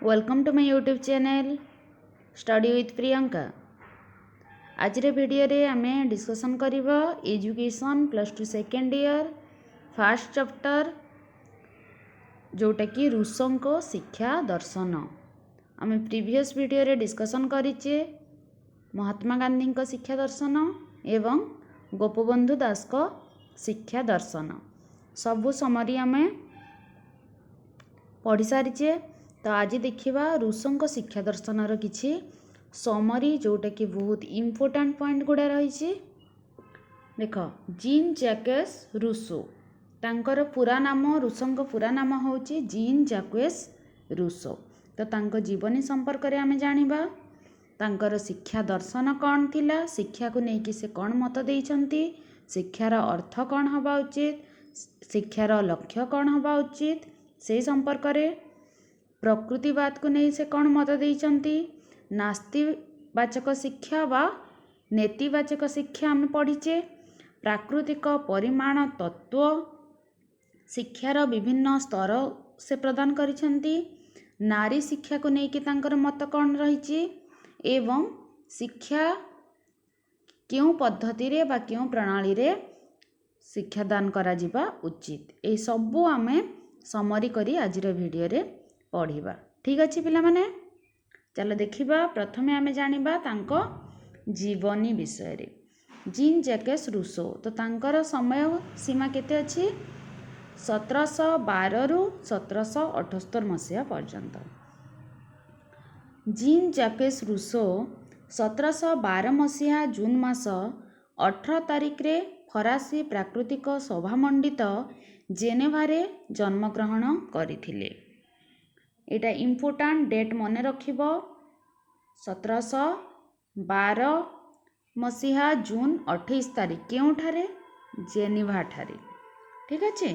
Welcome to my YouTube channel Study with Priyanka. ଆଜିର ଭିଡ଼ିଓରେ ଆମେ ଡିସ୍କସନ୍ କରିବା education +2 second year first chapter, ଯେଉଁଟାକି ରୁଷୋଙ୍କ ଶିକ୍ଷା ଦର୍ଶନ। ଆମେ ପ୍ରିଭିୟସ୍ ଭିଡ଼ିଓରେ ଡିସ୍କସନ୍ କରିଛେ ମହାତ୍ମା ଗାନ୍ଧୀଙ୍କ ଶିକ୍ଷା ଦର୍ଶନ ଏବଂ ଗୋପବନ୍ଧୁ ଦାସଙ୍କ ଶିକ୍ଷା ଦର୍ଶନ। ସବୁ ସମରି ଆମେ ପଢ଼ି ସାରିଛେ। ତ ଆଜି ଦେଖିବା ରୁଷୋଙ୍କ ଶିକ୍ଷା ଦର୍ଶନର କିଛି ସମରି, ଯେଉଁଟାକି ବହୁତ ଇମ୍ପୋର୍ଟାଣ୍ଟ ପଏଣ୍ଟ ଗୁଡ଼ା ରହିଛି। ଦେଖ, ଜିନ୍ ଜ୍ୟାକେସ୍ ରୁଷୋ ତାଙ୍କର ପୁରା ନାମ। ରୁଷୋଙ୍କ ପୁରା ନାମ ହେଉଛି ଜିନ୍ ଜାକୁଏସ୍ ରୁଷୋ। ତ ତାଙ୍କ ଜୀବନୀ ସମ୍ପର୍କରେ ଆମେ ଜାଣିବା, ତାଙ୍କର ଶିକ୍ଷା ଦର୍ଶନ କ'ଣ ଥିଲା, ଶିକ୍ଷାକୁ ନେଇକି ସେ କ'ଣ ମତ ଦେଇଛନ୍ତି, ଶିକ୍ଷାର ଅର୍ଥ କ'ଣ ହେବା ଉଚିତ, ଶିକ୍ଷାର ଲକ୍ଷ୍ୟ କ'ଣ ହେବା ଉଚିତ ସେଇ ସମ୍ପର୍କରେ, ପ୍ରକୃତିବାଦକୁ ନେଇ ସେ କ'ଣ ମତ ଦେଇଛନ୍ତି, ନାସ୍ତିବାଚକ ଶିକ୍ଷା ବା ନେତିବାଚକ ଶିକ୍ଷା ଆମେ ପଢ଼ିଛେ, ପ୍ରାକୃତିକ ପରିମାଣ ତତ୍ତ୍ୱ, ଶିକ୍ଷାର ବିଭିନ୍ନ ସ୍ତର ସେ ପ୍ରଦାନ କରିଛନ୍ତି, ନାରୀ ଶିକ୍ଷାକୁ ନେଇକି ତାଙ୍କର ମତ କ'ଣ ରହିଛି ଏବଂ ଶିକ୍ଷା କେଉଁ ପଦ୍ଧତିରେ ବା କେଉଁ ପ୍ରଣାଳୀରେ ଶିକ୍ଷାଦାନ କରାଯିବା ଉଚିତ, ଏସବୁ ଆମେ ସମରି କରି ଆଜିର ଭିଡ଼ିଓରେ ପଢ଼ିବା। ଠିକ୍ ଅଛି ପିଲାମାନେ, ଚାଲ ଦେଖିବା। ପ୍ରଥମେ ଆମେ ଜାଣିବା ତାଙ୍କ ଜୀବନୀ ବିଷୟରେ। ଜିନ୍ ଜ୍ୟାକେସ୍ ରୁଷୋ, ତ ତାଙ୍କର ସମୟ ସୀମା କେତେ ଅଛି? 1712ରୁ 1778 ମସିହା ପର୍ଯ୍ୟନ୍ତ। ଜିନ୍ ଜ୍ୟାକେସ୍ ରୁଷୋ 1712 ମସିହା ଜୁନ୍ ମାସ 18 ତାରିଖରେ ଫରାସୀ ପ୍ରାକୃତିକ ଶୋଭାମଣ୍ଡିତ ଜେନେଭାରେ ଜନ୍ମଗ୍ରହଣ କରିଥିଲେ। ଏଇଟା ଇମ୍ପୋର୍ଟାଣ୍ଟ ଡେଟ୍, ମନେ ରଖିବ, 1712 ମସିହା ଜୁନ୍ 28 ତାରିଖ। କେଉଁଠାରେ? ଜେନିଭାଠାରେ। ଠିକ୍ ଅଛି।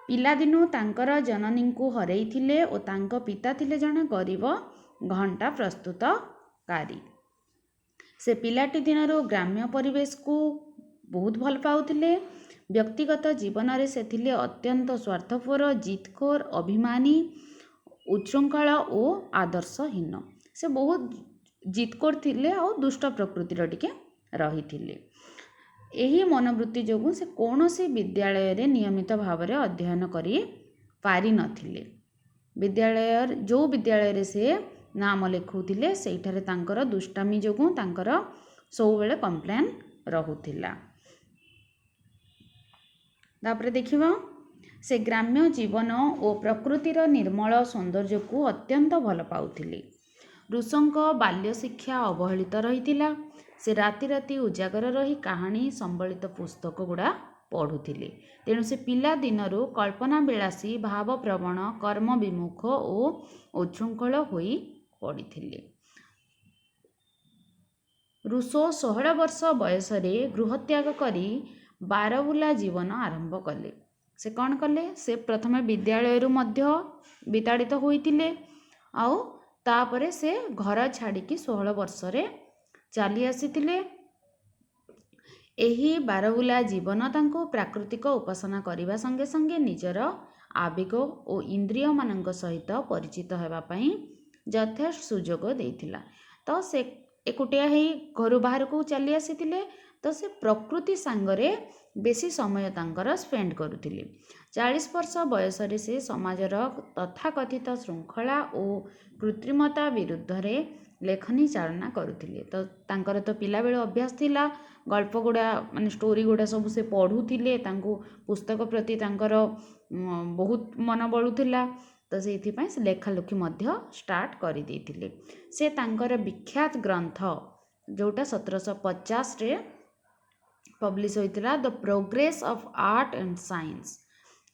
ପିଲାଦିନୁ ତାଙ୍କର ଜନନୀଙ୍କୁ ହରେଇଥିଲେ ଓ ତାଙ୍କ ପିତା ଥିଲେ ଜଣେ ଗରିବ ଘଣ୍ଟା ପ୍ରସ୍ତୁତକାରୀ। ସେ ପିଲାଟି ଦିନରୁ ଗ୍ରାମ୍ୟ ପରିବେଶକୁ ବହୁତ ଭଲ ପାଉଥିଲେ। ବ୍ୟକ୍ତିଗତ ଜୀବନରେ ସେ ଥିଲେ ଅତ୍ୟନ୍ତ ସ୍ୱାର୍ଥପର, ଜିଦଖୋର, ଅଭିମାନୀ, ଉଚ୍ଛୃଙ୍ଖଳ ଓ ଆଦର୍ଶହୀନ। ସେ ବହୁତ ଜିଦଖୋର ଥିଲେ ଆଉ ଦୁଷ୍ଟ ପ୍ରକୃତିର ଟିକେ ରହିଥିଲେ। ଏହି ମନୋବୃତ୍ତି ଯୋଗୁଁ ସେ କୌଣସି ବିଦ୍ୟାଳୟରେ ନିୟମିତ ଭାବରେ ଅଧ୍ୟୟନ କରି ପାରିନଥିଲେ। ବିଦ୍ୟାଳୟ, ଯେଉଁ ବିଦ୍ୟାଳୟରେ ସେ ନାମ ଲେଖୁଥିଲେ, ସେଇଠାରେ ତାଙ୍କର ଦୁଷ୍ଟାମି ଯୋଗୁଁ ତାଙ୍କର ସବୁବେଳେ କମ୍ପ୍ଲେନ୍ ରହୁଥିଲା। ତାପରେ ଦେଖିବା, ସେ ଗ୍ରାମ୍ୟ ଜୀବନ ଓ ପ୍ରକୃତିର ନିର୍ମଳ ସୌନ୍ଦର୍ଯ୍ୟକୁ ଅତ୍ୟନ୍ତ ଭଲ ପାଉଥିଲେ। ରୁଷୋଙ୍କ ବାଲ୍ୟ ଶିକ୍ଷା ଅବହେଳିତ ରହିଥିଲା। ସେ ରାତି ରାତି ଉଜାଗର ରହି କାହାଣୀ ସମ୍ବଳିତ ପୁସ୍ତକ ଗୁଡ଼ା ପଢ଼ୁଥିଲେ। ତେଣୁ ସେ ପିଲାଦିନରୁ କଳ୍ପନା ବିଳାସୀ, ଭାବପ୍ରବଣ, କର୍ମ ବିମୁଖ ଓ ଉଚ୍ଛୃଙ୍ଖଳ ହୋଇ ପଡ଼ିଥିଲେ। ରୁଷୋ 16 ବର୍ଷ ବୟସରେ ଗୃହତ୍ୟାଗ କରି ବାରବୁଲା ଜୀବନ ଆରମ୍ଭ କଲେ। ସେ କ'ଣ କଲେ? ସେ ପ୍ରଥମେ ବିଦ୍ୟାଳୟରୁ ମଧ୍ୟ ବିତାଡ଼ିତ ହୋଇଥିଲେ ଆଉ ତାପରେ ସେ ଘର ଛାଡ଼ିକି 16 ବର୍ଷରେ ଚାଲି ଆସିଥିଲେ। ଏହି ବାରବୁଲା ଜୀବନ ତାଙ୍କୁ ପ୍ରାକୃତିକ ଉପାସନା କରିବା ସଙ୍ଗେ ସଙ୍ଗେ ନିଜର ଆବେଗ ଓ ଇନ୍ଦ୍ରିୟମାନଙ୍କ ସହିତ ପରିଚିତ ହେବା ପାଇଁ ଯଥେଷ୍ଟ ସୁଯୋଗ ଦେଇଥିଲା। ତ ସେ ଏକୁଟିଆ ହେଇ ଘରୁ ବାହାରକୁ ଚାଲି ଆସିଥିଲେ, ତ ସେ ପ୍ରକୃତି ସାଙ୍ଗରେ ବେଶୀ ସମୟ ତାଙ୍କର ସ୍ପେଣ୍ଡ କରୁଥିଲେ। 40 ବର୍ଷ ବୟସରେ ସେ ସମାଜର ତଥାକଥିତ ଶୃଙ୍ଖଳା ଓ କୃତ୍ରିମତା ବିରୁଦ୍ଧରେ ଲେଖନୀ ଚାଳନା କରୁଥିଲେ। ତ ତାଙ୍କର ତ ପିଲାବେଳୁ ଅଭ୍ୟାସ ଥିଲା, ଗଳ୍ପ ଗୁଡ଼ା ମାନେ ଷ୍ଟୋରି ଗୁଡ଼ା ସବୁ ସେ ପଢ଼ୁଥିଲେ। ତାଙ୍କୁ ପୁସ୍ତକ ପ୍ରତି ତାଙ୍କର ବହୁତ ମନ ବଳୁଥିଲା। ତ ସେଇଥିପାଇଁ ସେ ଲେଖାଲେଖି ମଧ୍ୟ ଷ୍ଟାର୍ଟ କରିଦେଇଥିଲେ। ସେ ତାଙ୍କର ବିଖ୍ୟାତ ଗ୍ରନ୍ଥ, ଯେଉଁଟା 1750ରେ ପବ୍ଲିଶ ହୋଇଥିଲା, The Progress of Art and Science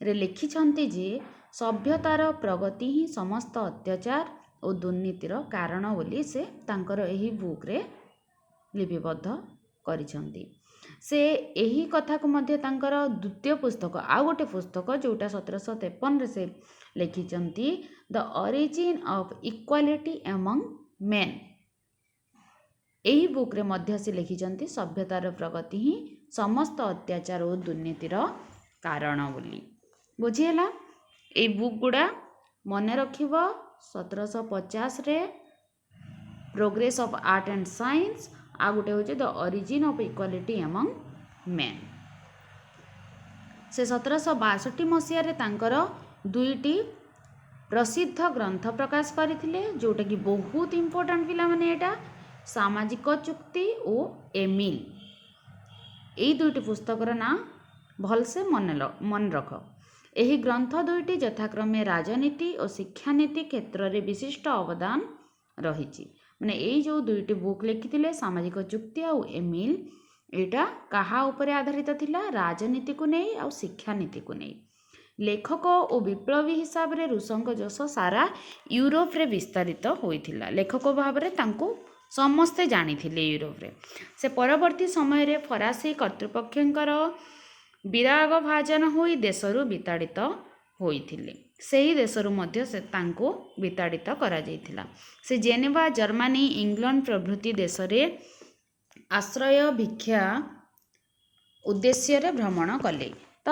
ରେ ଲେଖିଛନ୍ତି ଯେ ସଭ୍ୟତାର ପ୍ରଗତି ହିଁ ସମସ୍ତ ଅତ୍ୟାଚାର ଓ ଦୁର୍ନୀତିର କାରଣ ବୋଲି ସେ ତାଙ୍କର ଏହି ବୁକ୍ରେ ଲିପିବଦ୍ଧ କରିଛନ୍ତି। ସେ ଏହି କଥାକୁ ମଧ୍ୟ ତାଙ୍କର ଦ୍ୱିତୀୟ ପୁସ୍ତକ, ଆଉ ଗୋଟେ ପୁସ୍ତକ, ଯେଉଁଟା 1753ରେ ସେ ଲେଖିଛନ୍ତି, The Origin of Equality Among Men, ଏହି ବୁକ୍ରେ ମଧ୍ୟ ସେ ଲେଖିଛନ୍ତି ସଭ୍ୟତାର ପ୍ରଗତି ହିଁ ସମସ୍ତ ଅତ୍ୟାଚାର ଓ ଦୁର୍ନୀତିର କାରଣ ବୋଲି। ବୁଝିହେଲା? ଏଇ ବୁକ୍ ଗୁଡ଼ା ମନେ ରଖିବ, 1750ରେ Progress of Art and Science, ଆଉ ଗୋଟେ ହେଉଛି The Origin of Equality among Men। ସେ 1762 ମସିହାରେ ତାଙ୍କର ଦୁଇଟି ପ୍ରସିଦ୍ଧ ଗ୍ରନ୍ଥ ପ୍ରକାଶ କରିଥିଲେ, ଯେଉଁଟାକି ବହୁତ ଇମ୍ପୋର୍ଟାଣ୍ଟ ପିଲାମାନେ। ଏଇଟା ସାମାଜିକ ଚୁକ୍ତି ଓ ଏମିଲ। ଏଇ ଦୁଇଟି ପୁସ୍ତକର ନାଁ ଭଲସେ ମନେ ରଖ। ଏହି ଗ୍ରନ୍ଥ ଦୁଇଟି ଯଥାକ୍ରମେ ରାଜନୀତି ଓ ଶିକ୍ଷାନୀତି କ୍ଷେତ୍ରରେ ବିଶିଷ୍ଟ ଅବଦାନ ରହିଛି। ମାନେ ଏଇ ଯେଉଁ ଦୁଇଟି ବୁକ୍ ଲେଖିଥିଲେ, ସାମାଜିକ ଚୁକ୍ତି ଆଉ ଏମିଲ, ଏଇଟା କାହା ଉପରେ ଆଧାରିତ ଥିଲା? ରାଜନୀତିକୁ ନେଇ ଆଉ ଶିକ୍ଷାନୀତିକୁ ନେଇ। ଲେଖକ ଓ ବିପ୍ଳବୀ ହିସାବରେ ରୁଷୋଙ୍କ ଯଶ ସାରା ୟୁରୋପରେ ବିସ୍ତାରିତ ହୋଇଥିଲା। ଲେଖକ ଭାବରେ ତାଙ୍କୁ ସମସ୍ତେ ଜାଣିଥିଲେ ୟୁରୋପରେ। ସେ ପରବର୍ତ୍ତୀ ସମୟରେ ଫରାସୀ କର୍ତ୍ତୃପକ୍ଷଙ୍କର ବିରାଗ ଭାଜନ ହୋଇ ଦେଶରୁ ବିତାଡ଼ିତ ହୋଇଥିଲେ। ସେହି ଦେଶରୁ ମଧ୍ୟ ସେ ତାଙ୍କୁ ବିତାଡ଼ିତ କରାଯାଇଥିଲା। ସେ ଜେନେଭା, ଜର୍ମାନୀ, ଇଂଲଣ୍ଡ ପ୍ରଭୃତି ଦେଶରେ ଆଶ୍ରୟ ଭିକ୍ଷା ଉଦ୍ଦେଶ୍ୟରେ ଭ୍ରମଣ କଲେ। ତ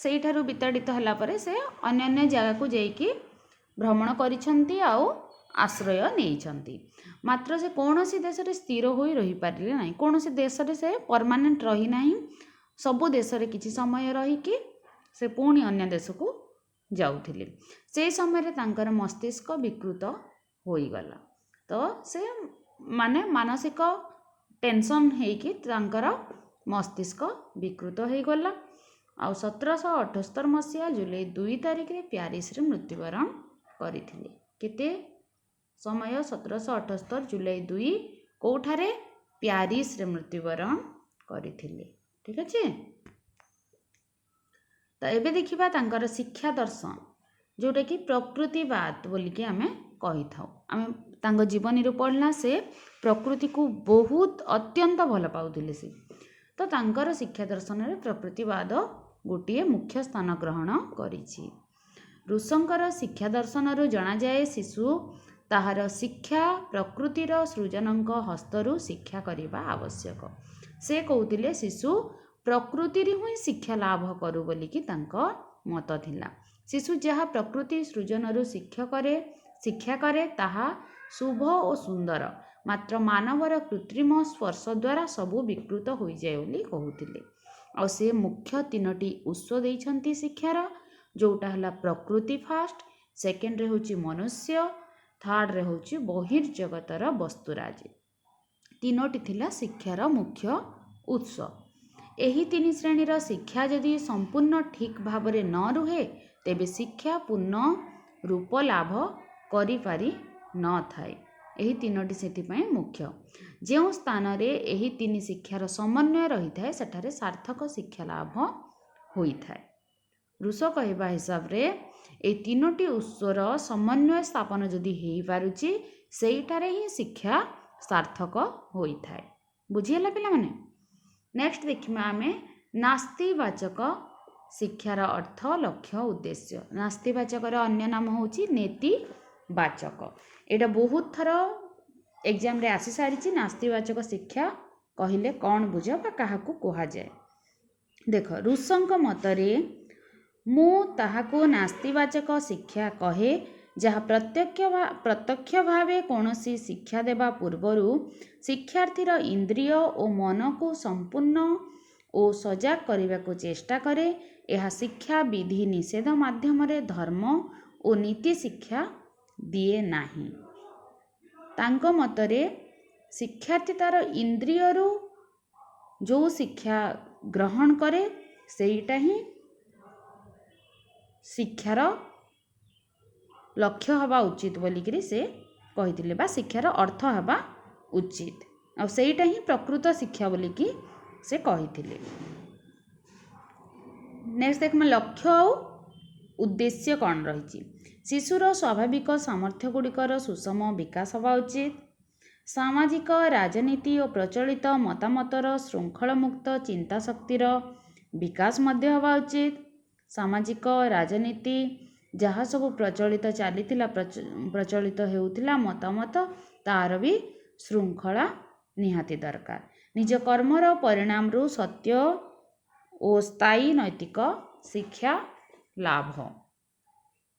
ସେଇଠାରୁ ବିତାଡ଼ିତ ହେଲା ପରେ ସେ ଅନ୍ୟାନ୍ୟ ଜାଗାକୁ ଯାଇକି ଭ୍ରମଣ କରିଛନ୍ତି ଆଉ ଆଶ୍ରୟ ନେଇଛନ୍ତି। ମାତ୍ର ସେ କୌଣସି ଦେଶରେ ସ୍ଥିର ହୋଇ ରହିପାରିଲେ ନାହିଁ। କୌଣସି ଦେଶରେ ସେ ପରମାନେଣ୍ଟ ରହିନାହିଁ। ସବୁ ଦେଶରେ କିଛି ସମୟ ରହିକି ସେ ପୁଣି ଅନ୍ୟ ଦେଶକୁ ଯାଉଥିଲେ। ସେହି ସମୟରେ ତାଙ୍କର ମସ୍ତିଷ୍କ ବିକୃତ ହୋଇଗଲା। ତ ସେ ମାନେ ମାନସିକ ଟେନସନ୍ ହେଇକି ତାଙ୍କର ମସ୍ତିଷ୍କ ବିକୃତ ହୋଇଗଲା ଆଉ 1778 ମସିହା ଜୁଲାଇ 2 ତାରିଖରେ ପ୍ୟାରିସରେ ମୃତ୍ୟୁବରଣ କରିଥିଲେ। କେତେ ସମୟ? 1778 ଜୁଲାଇ 2। କେଉଁଠାରେ? ପ୍ୟାରିସରେ ମୃତ୍ୟୁବରଣ କରିଥିଲେ। ଠିକ୍ ଅଛି। ତ ଏବେ ଦେଖିବା ତାଙ୍କର ଶିକ୍ଷା ଦର୍ଶନ, ଯେଉଁଟାକି ପ୍ରକୃତିବାଦ ବୋଲିକି ଆମେ କହିଥାଉ। ଆମେ ତାଙ୍କ ଜୀବନୀରୁ ପଢ଼ିଲା, ସେ ପ୍ରକୃତିକୁ ବହୁତ ଅତ୍ୟନ୍ତ ଭଲ ପାଉଥିଲେ ସେ। ତ ତାଙ୍କର ଶିକ୍ଷା ଦର୍ଶନରେ ପ୍ରକୃତିବାଦ ଗୋଟିଏ ମୁଖ୍ୟ ସ୍ଥାନ ଗ୍ରହଣ କରିଛି। ରୁଷୋଙ୍କର ଶିକ୍ଷା ଦର୍ଶନରୁ ଜଣାଯାଏ, ଶିଶୁ ତାହାର ଶିକ୍ଷା ପ୍ରକୃତିର ସୃଜନଙ୍କ ହସ୍ତରୁ ଶିକ୍ଷା କରିବା ଆବଶ୍ୟକ। ସେ କହୁଥିଲେ, ଶିଶୁ ପ୍ରକୃତିରୁ ହିଁ ଶିକ୍ଷା ଲାଭ କରୁ ବୋଲିକି ତାଙ୍କ ମତ ଥିଲା। ଶିଶୁ ଯାହା ପ୍ରକୃତି ସୃଜନରୁ ଶିକ୍ଷା କରେ, ତାହା ଶୁଭ ଓ ସୁନ୍ଦର। ମାତ୍ର ମାନବର କୃତ୍ରିମ ସ୍ପର୍ଶ ଦ୍ୱାରା ସବୁ ବିକୃତ ହୋଇଯାଏ ବୋଲି କହୁଥିଲେ। ଆଉ ସେ ମୁଖ୍ୟ ତିନୋଟି ଉତ୍ସ ଦେଇଛନ୍ତି ଶିକ୍ଷାର, ଯେଉଁଟା ହେଲା ପ୍ରକୃତି ଫାଷ୍ଟ, ସେକେଣ୍ଡରେ ହେଉଛି ମନୁଷ୍ୟ, ଥାର୍ଡ଼ରେ ହେଉଛି ବହିର୍ଜଗତର ବସ୍ତୁରାଜି। ତିନୋଟି ଥିଲା ଶିକ୍ଷାର ମୁଖ୍ୟ ଉତ୍ସ। ଏହି ତିନି ଶ୍ରେଣୀର ଶିକ୍ଷା ଯଦି ସମ୍ପୂର୍ଣ୍ଣ ଠିକ୍ ଭାବରେ ନ ରୁହେ, ତେବେ ଶିକ୍ଷା ପୂର୍ଣ୍ଣ ରୂପ ଲାଭ କରିପାରି ନଥାଏ। ଏହି ତିନୋଟି ସେଥିପାଇଁ ମୁଖ୍ୟ। ଯେଉଁ ସ୍ଥାନରେ ଏହି ତିନି ଶିକ୍ଷାର ସମନ୍ୱୟ ରହିଥାଏ, ସେଠାରେ ସାର୍ଥକ ଶିକ୍ଷା ଲାଭ ହୋଇଥାଏ। ରୁଷୋ କହିବା ହିସାବରେ ଏଇ ତିନୋଟି ଉତ୍ସର ସମନ୍ୱୟ ସ୍ଥାପନ ଯଦି ହେଇପାରୁଛି, ସେଇଠାରେ ହିଁ ଶିକ୍ଷା ସାର୍ଥକ ହୋଇଥାଏ। ବୁଝିହେଲା ପିଲାମାନେ? ନେକ୍ସଟ ଦେଖିବା ଆମେ ନାସ୍ତିବାଚକ ଶିକ୍ଷାର ଅର୍ଥ, ଲକ୍ଷ୍ୟ, ଉଦ୍ଦେଶ୍ୟ। ନାସ୍ତିବାଚକର ଅନ୍ୟ ନାମ ହେଉଛି ନେତିବାଚକ। ଏଇଟା ବହୁତ ଥର ଏକ୍ଜାମରେ ଆସିସାରିଛି। ନାସ୍ତିବାଚକ ଶିକ୍ଷା କହିଲେ କ'ଣ ବୁଝ ବା କାହାକୁ କୁହାଯାଏ? ଦେଖ, ରୁଷୋଙ୍କ ମତରେ ମୁଁ ତାହାକୁ ନାସ୍ତିବାଚକ ଶିକ୍ଷା କହେ, ଯାହା ପ୍ରତ୍ୟକ୍ଷ ଭାବେ କୌଣସି ଶିକ୍ଷା ଦେବା ପୂର୍ବରୁ ଶିକ୍ଷାର୍ଥୀର ଇନ୍ଦ୍ରିୟ ଓ ମନକୁ ସମ୍ପୂର୍ଣ୍ଣ ଓ ସଜାଗ କରିବାକୁ ଚେଷ୍ଟା କରେ। ଏହା ଶିକ୍ଷା ବିଧି ନିଷେଧ ମାଧ୍ୟମରେ ଧର୍ମ ଓ ନୀତି ଶିକ୍ଷା ଦିଏ ନାହିଁ। ତାଙ୍କ ମତରେ ଶିକ୍ଷାର୍ଥୀ ତାର ଇନ୍ଦ୍ରିୟରୁ ଯେଉଁ ଶିକ୍ଷା ଗ୍ରହଣ କରେ, ସେଇଟା ହିଁ ଶିକ୍ଷାର ଲକ୍ଷ୍ୟ ହେବା ଉଚିତ ବୋଲିକିରି ସେ କହିଥିଲେ ବା ଶିକ୍ଷାର ଅର୍ଥ ହେବା ଉଚିତ ଆଉ ସେଇଟା ହିଁ ପ୍ରକୃତ ଶିକ୍ଷା ବୋଲିକି ସେ କହିଥିଲେ। ନେକ୍ସଟ ଦେଖମା ଲକ୍ଷ୍ୟ ଆଉ ଉଦ୍ଦେଶ୍ୟ କ'ଣ ରହିଛି। ଶିଶୁର ସ୍ୱାଭାବିକ ସାମର୍ଥ୍ୟ ଗୁଡ଼ିକର ସୁଷମ ବିକାଶ ହେବା ଉଚିତ। ସାମାଜିକ, ରାଜନୀତି ଓ ପ୍ରଚଳିତ ମତାମତର ଶୃଙ୍ଖଳମୁକ୍ତ ଚିନ୍ତାଶକ୍ତିର ବିକାଶ ମଧ୍ୟ ହେବା ଉଚିତ। ସାମାଜିକ, ରାଜନୀତି ଯାହା ସବୁ ପ୍ରଚଳିତ ଚାଲିଥିଲା, ପ୍ରଚଳିତ ହେଉଥିଲା ମତାମତ, ତାର ବି ଶୃଙ୍ଖଳା ନିହାତି ଦରକାର। ନିଜ କର୍ମର ପରିଣାମରୁ ସତ୍ୟ ଓ ସ୍ଥାୟୀ ନୈତିକ ଶିକ୍ଷା ଲାଭ।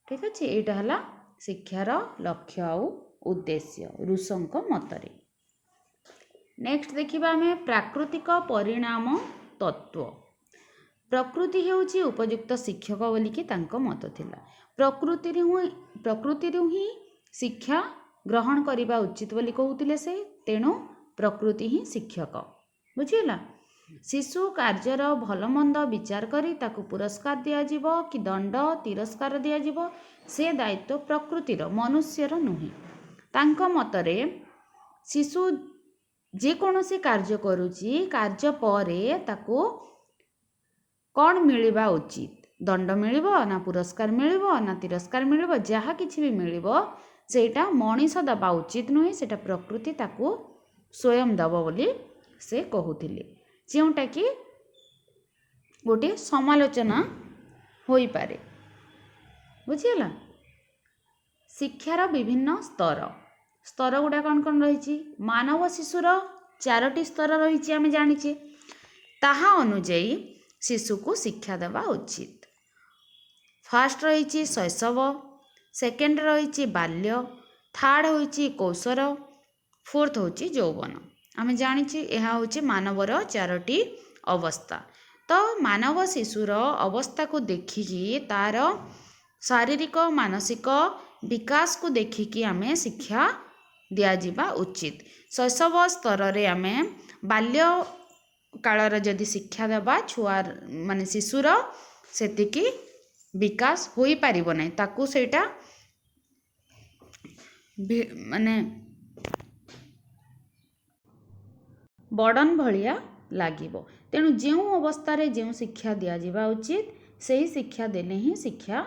ଠିକ୍ ଅଛି, ଏଇଟା ହେଲା ଶିକ୍ଷାର ଲକ୍ଷ୍ୟ ଆଉ ଉଦ୍ଦେଶ୍ୟ ରୁଷୋଙ୍କ ମତରେ। ନେକ୍ସଟ ଦେଖିବା ଆମେ ପ୍ରାକୃତିକ ପରିଣାମ ତତ୍ତ୍ୱ। ପ୍ରକୃତି ହେଉଛି ଉପଯୁକ୍ତ ଶିକ୍ଷକ ବୋଲିକି ତାଙ୍କ ମତ ଥିଲା। ପ୍ରକୃତିରୁ ହିଁ ଶିକ୍ଷା ଗ୍ରହଣ କରିବା ଉଚିତ ବୋଲି କହୁଥିଲେ ସେ। ତେଣୁ ପ୍ରକୃତି ହିଁ ଶିକ୍ଷକ। ବୁଝିହେଲା? ଶିଶୁ କାର୍ଯ୍ୟର ଭଲମନ୍ଦ ବିଚାର କରି ତାକୁ ପୁରସ୍କାର ଦିଆଯିବ କି ଦଣ୍ଡ ତିରସ୍କାର ଦିଆଯିବ, ସେ ଦାୟିତ୍ୱ ପ୍ରକୃତିର, ମନୁଷ୍ୟର ନୁହେଁ। ତାଙ୍କ ମତରେ ଶିଶୁ ଯେକୌଣସି କାର୍ଯ୍ୟ କରୁଛି, କାର୍ଯ୍ୟ ପରେ ତାକୁ କ'ଣ ମିଳିବା ଉଚିତ, ଦଣ୍ଡ ମିଳିବ ନା ପୁରସ୍କାର ମିଳିବ ନା ତିରସ୍କାର ମିଳିବ, ଯାହା କିଛି ବି ମିଳିବ ସେଇଟା ମଣିଷ ଦେବା ଉଚିତ ନୁହେଁ, ସେଇଟା ପ୍ରକୃତି ତାକୁ ସ୍ୱୟଂ ଦେବ ବୋଲି ସେ କହୁଥିଲେ, ଯେଉଁଟାକି ଗୋଟିଏ ସମାଲୋଚନା ହୋଇପାରେ। ବୁଝିହେଲା? ଶିକ୍ଷାର ବିଭିନ୍ନ ସ୍ତର, ସ୍ତର ଗୁଡ଼ା କ'ଣ କ'ଣ ରହିଛି? ମାନବ ଶିଶୁର 4ଟି ସ୍ତର ରହିଛି, ଆମେ ଜାଣିଛେ। ତାହା ଅନୁଯାୟୀ ଶିଶୁକୁ ଶିକ୍ଷା ଦେବା ଉଚିତ। ଫାର୍ଷ୍ଟ ରହିଛି ଶୈଶବ, ସେକେଣ୍ଡ ରହିଛି ବାଲ୍ୟ, ଥାର୍ଡ଼ ହେଉଛି କୈଶୋର, ଫୋର୍ଥ ହେଉଛି ଯୌବନ। ଆମେ ଜାଣିଛେ ଏହା ହେଉଛି ମାନବର 4ଟି ଅବସ୍ଥା। ତ ମାନବ ଶିଶୁର ଅବସ୍ଥାକୁ ଦେଖିକି, ତା'ର ଶାରୀରିକ ମାନସିକ ବିକାଶକୁ ଦେଖିକି ଆମେ ଶିକ୍ଷା ଦିଆଯିବା ଉଚିତ। ଶୈଶବ ସ୍ତରରେ ଆମେ ବାଲ୍ୟ କାଳର ଯଦି ଶିକ୍ଷା ଦେବା, ଛୁଆ ମାନେ ଶିଶୁର ସେତିକି ବିକାଶ ହୋଇପାରିବ ନାହିଁ, ତାକୁ ସେଇଟା ମାନେ ବର୍ଡ଼ନ୍ ଭଳିଆ ଲାଗିବ। ତେଣୁ ଯେଉଁ ଅବସ୍ଥାରେ ଯେଉଁ ଶିକ୍ଷା ଦିଆଯିବା ଉଚିତ, ସେହି ଶିକ୍ଷା ଦେଲେ ହିଁ ଶିକ୍ଷା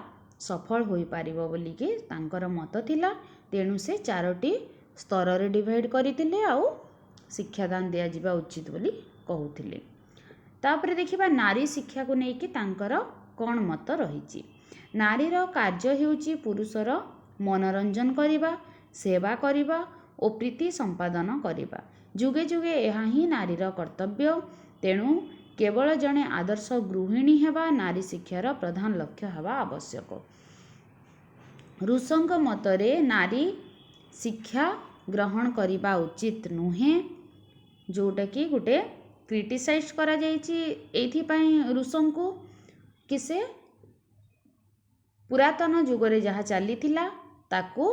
ସଫଳ ହୋଇପାରିବ ବୋଲିକି ତାଙ୍କର ମତ ଥିଲା। ତେଣୁ ସେ 4ଟି ସ୍ତରରେ ଡିଭାଇଡ଼ କରିଥିଲେ ଆଉ ଶିକ୍ଷାଦାନ ଦିଆଯିବା ଉଚିତ ବୋଲି କହୁଥିଲେ। ତାପରେ ଦେଖିବା ନାରୀ ଶିକ୍ଷାକୁ ନେଇକି ତାଙ୍କର କ'ଣ ମତ ରହିଛି। ନାରୀର କାର୍ଯ୍ୟ ହେଉଛି ପୁରୁଷର ମନୋରଞ୍ଜନ କରିବା, ସେବା କରିବା ଓ ପ୍ରୀତି ସମ୍ପାଦନ କରିବା। ଯୁଗେ ଯୁଗେ ଏହା ହିଁ ନାରୀର କର୍ତ୍ତବ୍ୟ। ତେଣୁ କେବଳ ଜଣେ ଆଦର୍ଶ ଗୃହିଣୀ ହେବା ନାରୀ ଶିକ୍ଷାର ପ୍ରଧାନ ଲକ୍ଷ୍ୟ ହେବା ଆବଶ୍ୟକ। ରୁଷୋଙ୍କ ମତରେ ନାରୀ ଶିକ୍ଷା ଗ୍ରହଣ କରିବା ଉଚିତ ନୁହେଁ, ଯେଉଁଟାକି ଗୋଟେ କ୍ରିଟିସାଇଜ୍ କରାଯାଇଛି ଏଇଥିପାଇଁ ରୁଷୋଙ୍କୁ କି ସେ ପୁରାତନ ଯୁଗରେ ଯାହା ଚାଲିଥିଲା ତାକୁ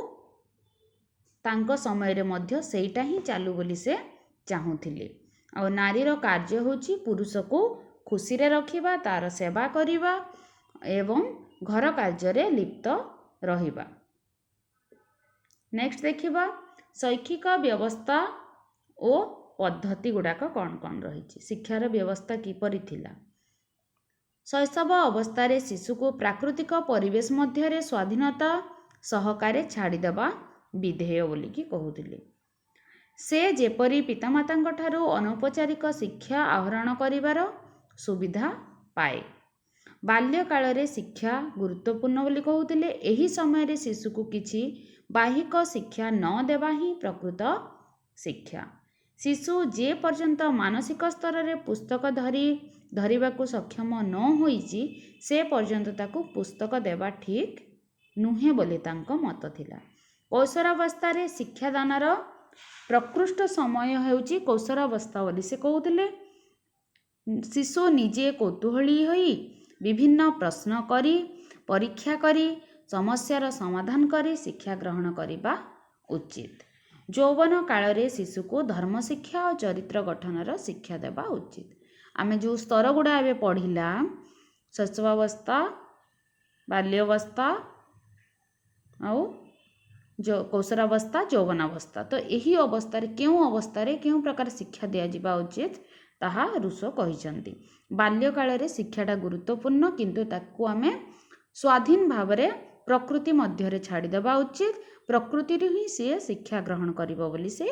ତାଙ୍କ ସମୟରେ ମଧ୍ୟ ସେଇଟା ହିଁ ଚାଲୁ ବୋଲି ସେ ଚାହୁଁଥିଲେ। ଆଉ ନାରୀର କାର୍ଯ୍ୟ ହେଉଛି ପୁରୁଷକୁ ଖୁସିରେ ରଖିବା, ତା'ର ସେବା କରିବା ଏବଂ ଘର କାର୍ଯ୍ୟରେ ଲିପ୍ତ ରହିବା। ନେକ୍ସଟ ଦେଖିବା ଶୈକ୍ଷିକ ବ୍ୟବସ୍ଥା ଓ ପଦ୍ଧତି ଗୁଡ଼ାକ କ'ଣ କ'ଣ ରହିଛି, ଶିକ୍ଷାର ବ୍ୟବସ୍ଥା କିପରି ଥିଲା। ଶୈଶବ ଅବସ୍ଥାରେ ଶିଶୁକୁ ପ୍ରାକୃତିକ ପରିବେଶ ମଧ୍ୟରେ ସ୍ୱାଧୀନତା ସହକାରେ ଛାଡ଼ିଦେବା ବିଧେୟ ବୋଲିକି କହୁଥିଲେ। ସେ ଯେପରି ପିତାମାତାଙ୍କ ଠାରୁ ଅନୌପଚାରିକ ଶିକ୍ଷା ଆହରଣ କରିବାର ସୁବିଧା ପାଏ। ବାଲ୍ୟକାଳରେ ଶିକ୍ଷା ଗୁରୁତ୍ୱପୂର୍ଣ୍ଣ ବୋଲି କହୁଥିଲେ। ଏହି ସମୟରେ ଶିଶୁକୁ କିଛି ବାହ୍ୟିକ ଶିକ୍ଷା ନ ଦେବା ହିଁ ପ୍ରକୃତ ଶିକ୍ଷା। ଶିଶୁ ଯେ ପର୍ଯ୍ୟନ୍ତ ମାନସିକ ସ୍ତରରେ ପୁସ୍ତକ ଧରିବାକୁ ସକ୍ଷମ ନ ହୋଇଛି, ସେ ପର୍ଯ୍ୟନ୍ତ ତାକୁ ପୁସ୍ତକ ଦେବା ଠିକ୍ ନୁହେଁ ବୋଲି ତାଙ୍କ ମତ ଥିଲା। କୈଶୋରାବସ୍ଥାରେ ଶିକ୍ଷାଦାନର ପ୍ରକୃଷ୍ଟ ସମୟ ହେଉଛି କୈଶୋରାବସ୍ଥା ବୋଲି ସେ କହୁଥିଲେ। ଶିଶୁ ନିଜେ କୌତୂହଳୀ ହୋଇ ବିଭିନ୍ନ ପ୍ରଶ୍ନ କରି, ପରୀକ୍ଷା କରି, ସମସ୍ୟାର ସମାଧାନ କରି ଶିକ୍ଷା ଗ୍ରହଣ କରିବା ଉଚିତ। ଯୌବନ କାଳରେ ଶିଶୁକୁ ଧର୍ମଶିକ୍ଷା ଓ ଚରିତ୍ର ଗଠନର ଶିକ୍ଷା ଦେବା ଉଚିତ। ଆମେ ଯେଉଁ ସ୍ତର ଗୁଡ଼ା ଏବେ ପଢ଼ିଲା, ଶୈଶବାବସ୍ଥା, ବାଲ୍ୟାବସ୍ଥା ଆଉ କୈଶୋରାବସ୍ଥା, ଯୌବନାବସ୍ଥା, ତ ଏହି ଅବସ୍ଥାରେ କେଉଁ ଅବସ୍ଥାରେ କେଉଁ ପ୍ରକାର ଶିକ୍ଷା ଦିଆଯିବା ଉଚିତ ତାହା ରୁଷୋ କହିଛନ୍ତି। ବାଲ୍ୟକାଳରେ ଶିକ୍ଷାଟା ଗୁରୁତ୍ୱପୂର୍ଣ୍ଣ, କିନ୍ତୁ ତାକୁ ଆମେ ସ୍ୱାଧୀନ ଭାବରେ ପ୍ରକୃତି ମଧ୍ୟରେ ଛାଡ଼ିଦେବା ଉଚିତ। ପ୍ରକୃତିରୁ ହିଁ ସିଏ ଶିକ୍ଷା ଗ୍ରହଣ କରିବ ବୋଲି ସେ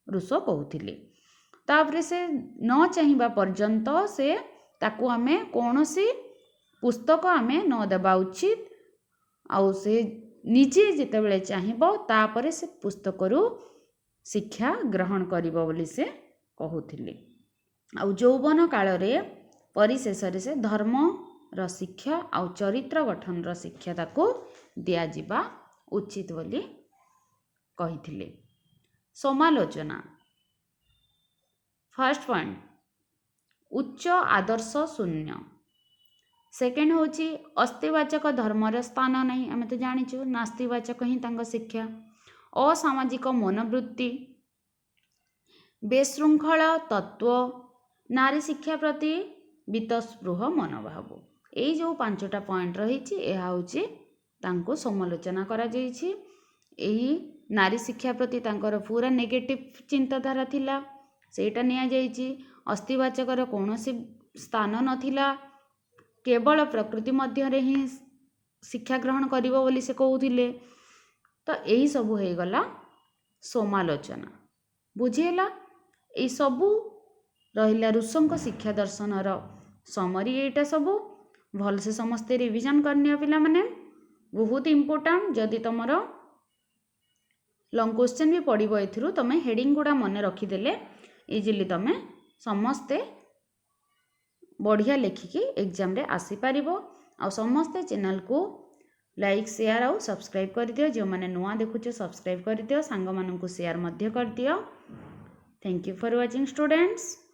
ରୁଷୋ କହୁଥିଲେ। ତାପରେ ସେ ନ ଚାହିଁବା ପର୍ଯ୍ୟନ୍ତ ସେ ତାକୁ ଆମେ କୌଣସି ପୁସ୍ତକ ଆମେ ନ ଦେବା ଉଚିତ। ଆଉ ସେ ନିଜେ ଯେତେବେଳେ ଚାହିଁବ ତାପରେ ସେ ପୁସ୍ତକରୁ ଶିକ୍ଷା ଗ୍ରହଣ କରିବ ବୋଲି ସେ କହୁଥିଲେ। ଆଉ ଯୌବନ କାଳରେ ପରିଶେଷରେ ସେ ଧର୍ମର ଶିକ୍ଷା ଆଉ ଚରିତ୍ର ଗଠନର ଶିକ୍ଷା ତାକୁ ଦିଆଯିବା ଉଚିତ ବୋଲି କହିଥିଲେ। ସମାଲୋଚନା। ଫାର୍ଷ୍ଟ ପଏଣ୍ଟ, ଉଚ୍ଚ ଆଦର୍ଶ ଶୂନ୍ୟ। ସେକେଣ୍ଡ ହେଉଛି ଅସ୍ତିବାଚକ ଧର୍ମର ସ୍ଥାନ ନାହିଁ। ଆମେ ତ ଜାଣିଛୁ, ନାସ୍ତିବାଚକ ହିଁ ତାଙ୍କ ଶିକ୍ଷା। ଅସାମାଜିକ ମନୋବୃତ୍ତି, ବେଶୃଙ୍ଖଳ ତତ୍ତ୍ୱ, ନାରୀ ଶିକ୍ଷା ପ୍ରତି ବୀତସ୍ପୃହ ମନୋଭାବ। ଏଇ ଯେଉଁ ପାଞ୍ଚଟା ପଏଣ୍ଟ ରହିଛି, ଏହା ହେଉଛି ତାଙ୍କୁ ସମାଲୋଚନା କରାଯାଇଛି। ଏହି ନାରୀ ଶିକ୍ଷା ପ୍ରତି ତାଙ୍କର ପୁରା ନେଗେଟିଭ୍ ଚିନ୍ତାଧାରା ଥିଲା, ସେଇଟା ନିଆଯାଇଛି। ଅସ୍ତିବାଚକର କୌଣସି ସ୍ଥାନ ନଥିଲା, କେବଳ ପ୍ରକୃତି ମଧ୍ୟରେ ହିଁ ଶିକ୍ଷା ଗ୍ରହଣ କରିବ ବୋଲି ସେ କହୁଥିଲେ। ତ ଏହିସବୁ ହେଇଗଲା ସମାଲୋଚନା। ବୁଝିହେଲା? ଏଇସବୁ ରହିଲା ରୁଷୋଙ୍କ ଶିକ୍ଷା ଦର୍ଶନର ସମରି। ଏଇଟା ସବୁ ଭଲସେ ସମସ୍ତେ ରିଭିଜନ୍ କରିନିଅ ପିଲାମାନେ, ବହୁତ ଇମ୍ପୋର୍ଟାଣ୍ଟ। ଯଦି ତୁମର ଲଙ୍ଗ କ୍ୱେଶ୍ଚନ୍ ବି ପଡ଼ିବ ଏଥିରୁ, ତୁମେ ହେଡ଼ିଙ୍ଗ ଗୁଡ଼ା ମନେ ରଖିଦେଲେ ଇଜିଲି ତୁମେ ସମସ୍ତେ ବଢ଼ିଆ ଲେଖିକି ଏକ୍ଜାମ୍ରେ ଆସିପାରିବ। ଆଉ ସମସ୍ତେ ଚ୍ୟାନେଲ୍କୁ ଲାଇକ୍, ସେୟାର ଆଉ ସବସ୍କ୍ରାଇବ୍ କରିଦିଅ। ଯେଉଁମାନେ ନୂଆ ଦେଖୁଛ, ସବସ୍କ୍ରାଇବ୍ କରିଦିଅ, ସାଙ୍ଗମାନଙ୍କୁ ସେୟାର ମଧ୍ୟ କରିଦିଅ। Thank you for watching, students.